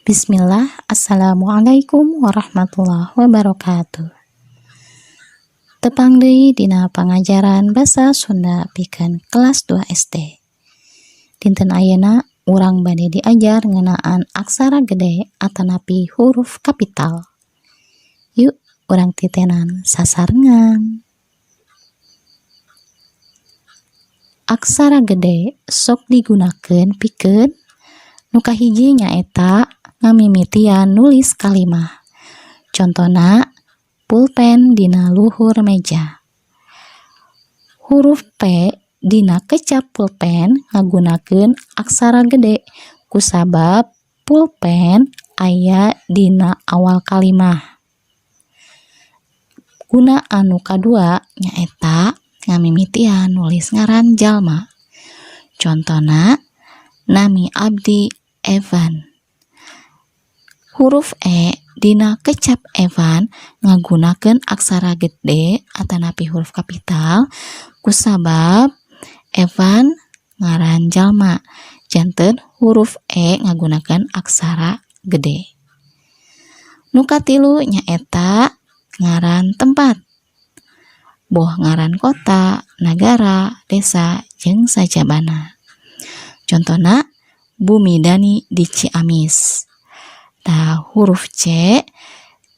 Bismillah, Assalamualaikum warahmatullahi wabarakatuh. Tepang deui dina pangajaran basa Sunda pikeun kelas 2 SD. Dinten ayeuna urang bade diajar ngeunaan aksara gede atanapi huruf kapital. Yuk, urang titenan sasarengan. Aksara gede sok digunakeun pikeun nu kahiji nyaeta ngamimitian nulis kalimah. Contona, pulpen dina luhur meja. Huruf P dina kecap pulpen ngagunakeun aksara gede kusabab pulpen aya dina awal kalimah. Guna anu kadua nyaeta ngamimitian nulis ngaran jalma. Contona, nami abdi Evan. Huruf E dina kecap Evan ngagunakeun aksara gede atanapi huruf kapital kusabab Evan ngaran jalma, janten huruf E ngagunakeun aksara gede. Nu katilu nyaeta ngaran tempat. Boh ngaran kota, nagara, desa, jeung sajabana. Contona, Bumi Dani di Ciamis. Tah, huruf C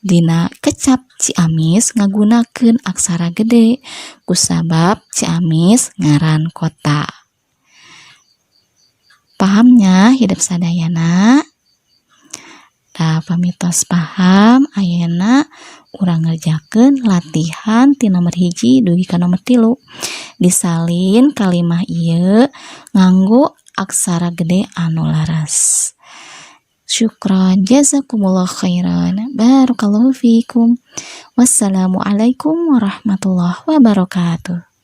dina kecap Ciamis ngagunakeun aksara gede kusabab Ciamis ngaran kota. Paham nya hidep sadayana? Tah, pami tos paham, ayeuna urang ngerjakeun latihan ti nomor 1 dugi ka nomor 3. Disalin kalimah ieu nganggo aksara gede anu leres. Syukron, jazakumullah khairan, barakallahu fiikum. Wassalamualaikum warahmatullahi wabarakatuh.